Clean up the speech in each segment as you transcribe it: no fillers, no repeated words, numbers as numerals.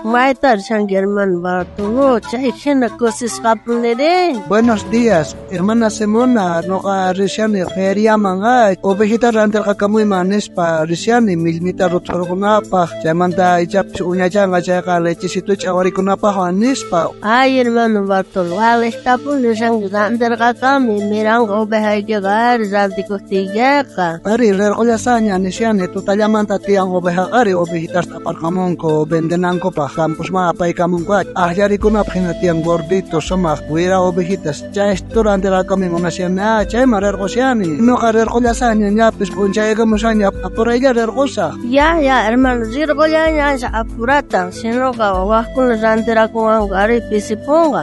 Mayta rishanki hermano Bartolo, chay hina kusisqapuniri. Buenos días, hermana Simona, noqa rishani feriaman ovejita rantirqakamuyman nispa rishani millmita ruthurqunapaq, chaymanta ichapis uñachanqa chayqa lechecito ch'awarikunapaqwan nispa. Ay, hermano Bartolo, walejtapuni rishanki rantirqakami, miranqa ovejaykiqa ari rantikuqtiykiqa. Ari, rirqullasaqña nishani, tutallamanta tiyan ovejaqa ari ovejitasta aparqamunku vendenankupaq. Campusman apaykamunku akllarikunapaq hina tiyan gordito sumaq wira ovejitas chaystu rantirqakami munashani chayman rirqushani noqa rirqullasaqña ñapis p'unchaykamushaña apuraylla rirqusaq. Ya, ya, hermano, rirqullaña ancha apurata, sinoqa waqkuna rantirakunqanku ari pisipunqa.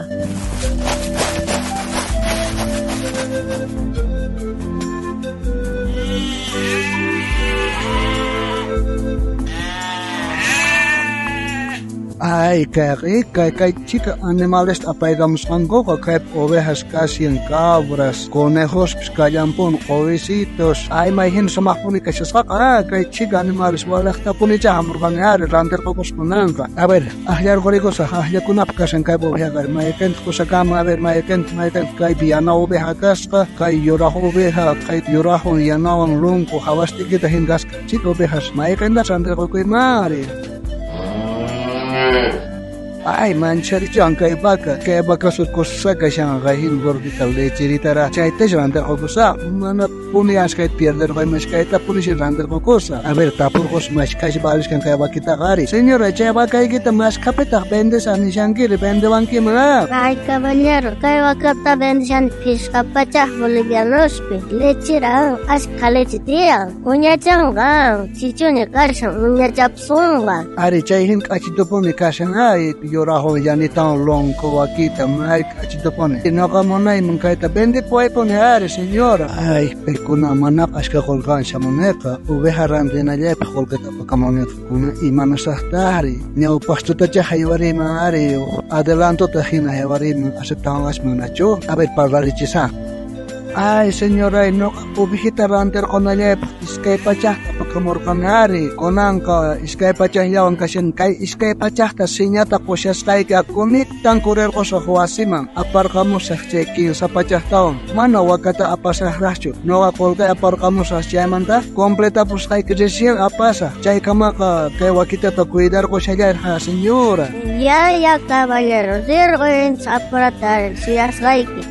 Ay, kay rica, kay chica animales apaykamusqankuqa kaypi ovejas kashan, cabras, conejos kallampun, qowisitos. Ay, mayhina sumaqpuni kashasqaqa, kay chica animales walejtapunicha hamurqani ari rantirqukusqananqa. A ver, akllarqurikusaq, akllakunapaq kashan kaypi ovejaqa, mayqintaq kusakama, a ver, mayqintaq kaypi yana oveja kasqa, kay yuraq oveja, kay yuraqwan yanawan lunku hawastikita hina kasqa, chica ovejas, mayqinta rantirqukuyman ari. Ay, mancharichuan kay vaca kusqa kashanqa hin gordita lecheritara chaytash rantirqukusaq, mana puni ashkayta pierderqay mashkayta punishi rantirqukusaq. A ver, tapurqus mashkash valishkan kay vaquitaqa ari. Señora, chay vacaykita mashkapitaq vendesaq nishankiri, vendewankiman. Ay, caballero, kay vacata vendeshani phishqa pachaq bolivianospi. Lechera ashkha leche tiyan, uñachanqa, chichuña kashan, uñachapsunqa. Ari, chay hin k'achitupuni kashan, ay, yuraqwan yanitawan lonko vaquita, may k'achitupuni. Noqa munayman kayta vendepuwaypuni ari, señora. Ay, paykuna manaqa ashkha qullqawan shamuniqa, oveja rantinallaypaq qullqita apakamuniqa, kuna imanasaqta ari, ñawpaqtutacha haywariyman ari, adelantota hina haywariyman aceptawanqachu manachu? A ver, parlarichisaq. Ay, señora, noqa ovejita rantirqunallaypaq iskay pachaqta apakamurqani ari, kunanqa iskay pachaqllawan kashan, kay iskay pachaqta siñata qushasqayki kunitan kurirqusaq wasiman, aparqamusaq chay 15 pachaqtawan, mana wakata apasaqraqchu, noqa qullqi aparqamusaq chaymanta completapusqayki recién apasaq, chaykamaqa kay wakitata cuidarqushallayqa, señora. Ya, ya, caballero, rirquyninchis apurata suyasqayki.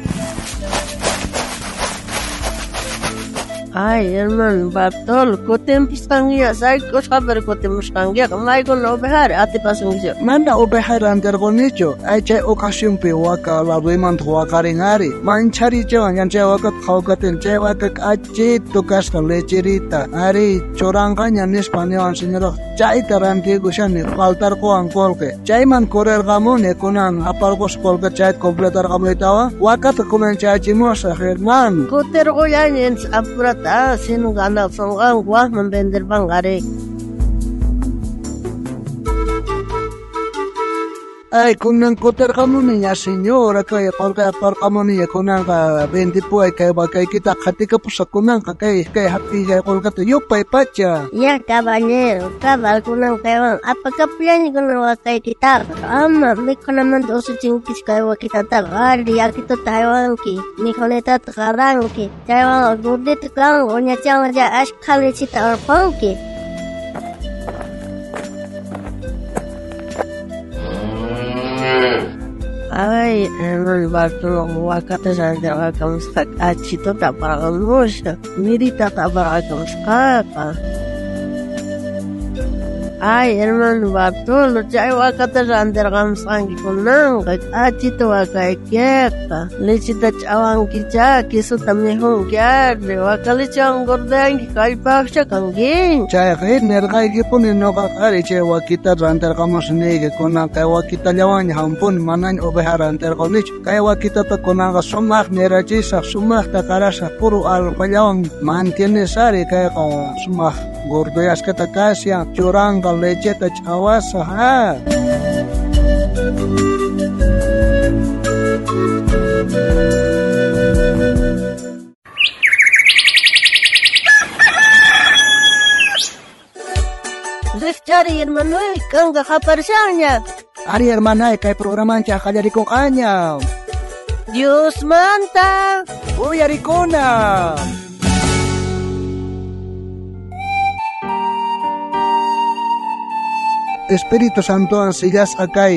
Ay, hermano Bartolo, kutimpusqankiña, sayk'usqa pero kutimusqankiqa, maykuna ovejari atipasunkichu. Mana oveja rantirqunichu, ay chay ocasionpi waka laduymanta waqarin ari, mancharichiwan yan chay wakata qhawkatin, chay waka k'achitu kasqa lecherita, ari churanqaña nispa niwan señora, chayta rantikushani faltarquwan qullqi, chayman kurirqamuni kunan aparqusqa qullqi chayta completarqamuytawan, wakata kunan chayachimusaq, hermano. Kutirqullaña apurata. Sino ganasonqanku waqman venderpanqa ari. Ay, kunan kutirqamuniña, señora, kay qullqi aparqamuniña, kunanqa vendepuway kay vacaykita qhatikapusaq kunanqa kay hap'illay qullqita yupay pacha. Ya, caballero, cabal kunan kaywan apakapullaña kunan vacaykitaqa, ama mikhunamanta usuchinkichu kay vaquitataqa, ari yakituta haywanki, mikhunitata qaranki, chaywanqa gordito kanqa, uñachanqa chay ashkha lechita urqunki. Ay, hermano Bartolo, wakata rantirqakamusqa k'achituta aparqamusqa, miritata aparqakamusqaqa. Ay, hermano Bartolo, chay wakata rantirqamusqanki kunanqa, k'achitu wakaykiqa, lechita ch'awankicha, quesota mikhunki ari, waka lechewan gordeanki kallpaqcha kanki. Chayqa nirqaykipuni noqaqa ari chay wakita rantirqamusniyki, kunan kay wakitallawanña hampuni, manaña oveja rantirqunichu, kay wakitata kunanqa sumaq mirachisaq, sumaqta qarasaq, puro alfallawan mantienes ari, kayqa sumaq gordoyasqata kashan, churanqa lecheta ch'awasaq, ha. Rijchariy, hermanoy, k'anka qaparishanña. Ari, hermanay, kay programanchej qallarikunqaña. Diosmanta Uyarikuna. Espíritu Santowan sillasqa kay.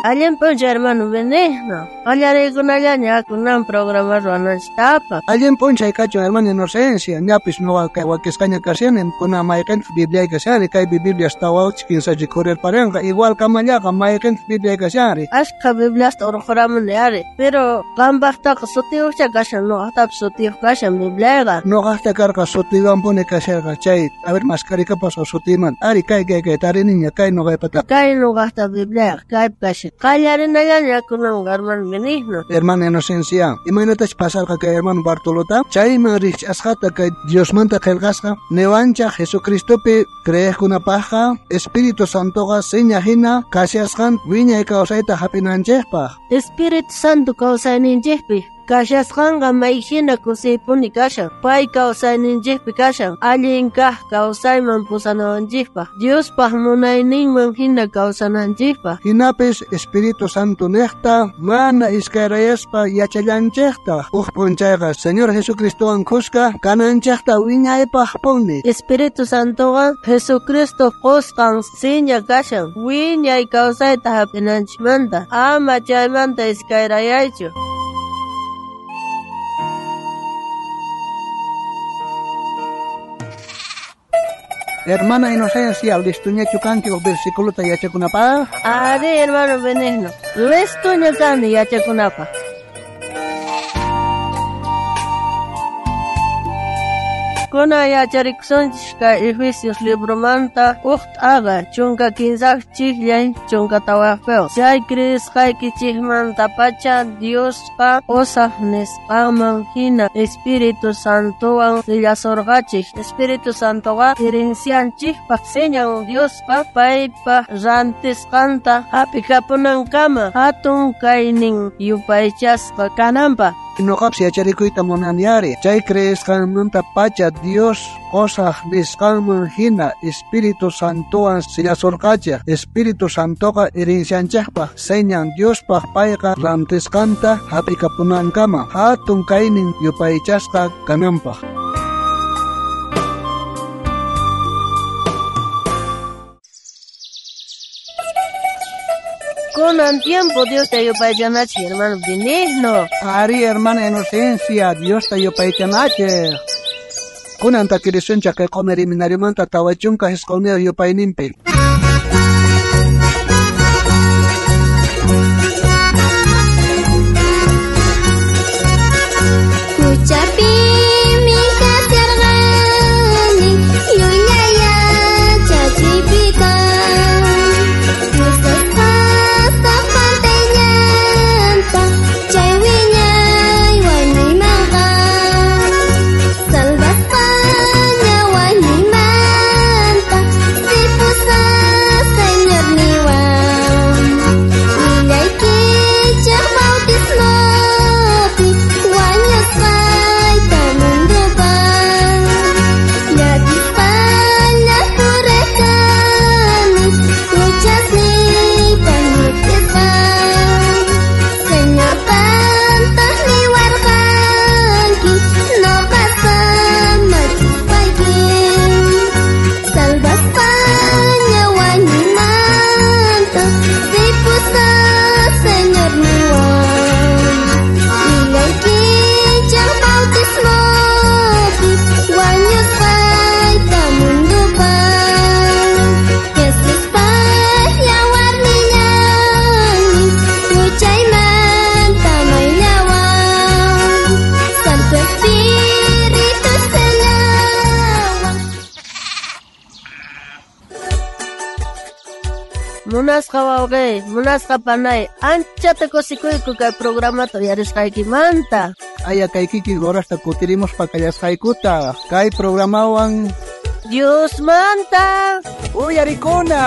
Allin p'unchay, hermano Benigno. Qallariykunallaña kunan programa ruwananchiktapa. Allin p'unchay kachun, hermana Inocencia. Ñapis nuqa kay wakisqaña kashani, kunan mayqintaq Bibliay kashani, kaypi Biblias tawachik kinsachi kurirparinqa, igual kamallaqa mayqintaq Bibliay kashani. Ashkha Bibliasta urquramuni ari, pero qampaqtaqa sutiyuqcha kashan, nuqaqtapis sutiyuq kashan Bibliayqa. Nuqaqta karqa sutiywanpuni kasharqa chay, a ver maskarikapasqa sutiyman. Ari kay kay kay tariniña kay nuqaypata. Kay nuqaqta Bibliayqa kaypi kashan. Qallarinallaña kunan, hermano Benigno. Hermana Inocencia, imaynatach pasarqa kay hermano Bartolota? Chayman rich'asqata kay Diosmanta qillqasqa, niwanchaq Jesucristopi creeqkunapaqqa Espíritu Santoqa seña hina kashasqan wiñay kawsayta hap'inanchikpaq. Espíritu Santo kawsayninchikpi kashasqanqa may hina kusiypuni kashan. Pay kawsayninchikpi kashan, allin kaq kawsayman pusanawanchikpaq, Diospaq munayninman hina kawsananchikpaq. Hinapis Espíritu Santo niqta mana iskayrayaspa yachallanchikta. Uj p'unchayqa Señor Jesucristowan khuska kananchikta wiñaypaqpuni. Espíritu Santoqa Jesucristo qusqan seña kashan, wiñay kawsayta hap'inanchikmanta. Ama chaymanta iskayrayaychu. Hermana Inocencia, listuñachu kanki uj versículota yachakunapaq? Ari, hermano Benigno, listuña kani yachakunapaq. Kunan yacharikusunchik kay Efesios libromanta uj t'aqa 13 chikllay 14. Chay creesqaykichikmantapacha Diosqa qusaq nisqanman hina Espíritu Santowan sillasurqachik. Espíritu Santoqa herencianchikpaq señan Diospa paypa rantisqanta hap'ikapunankama hatun kaynin yupaychasqa kananpaq. Nuqapis yacharikuyta munani ari. Chay creesqanmanta pacha Dios qusaq nisqanman hina Espíritu Santowan sillasurqachik. Espíritu Santoqa herencianchikpaq señan Diospaq payqa rantisqanta hap'ikapunankama hatun kaynin yupaychasqa kananpaq. Kunan tiempo Diosta yupaychanachik, hermano Benigno. Ari, hermana Inocencia, Diosta yupaychanachik. Kunan takirisunchik kay q'umir seminariomanta 49 yupayninpi. Kuchapimi kasharqani llulla yachachipita. Kusasqasta pantallanta chay wiñay wañuymanqa. Salvasqaña wañuymanta sipusqa Señorniwan. Willaykichej bautismopi wañusqayta mundupaq. Llakisqalla purerqani huchasniyta ñit'isqa. Señor qantaq niwarqanki nuqa samachispayki. Salvasqaña wañuymanta sipusqa Señorniwan. Willaykichej bautismopi wañusqayta mundupaq. Jesuspaq yawarnillanmi huchaymanta mayllawan. Santo Espíritu sellawan. Munasqa wawqiy, munasqa panay, anchata kusikuyku kay programata uyarisqaykimanta. Aya kay kikin horasta kutirimuspa kallasqaykuta. Kay programawan Diosmanta uyarikuna.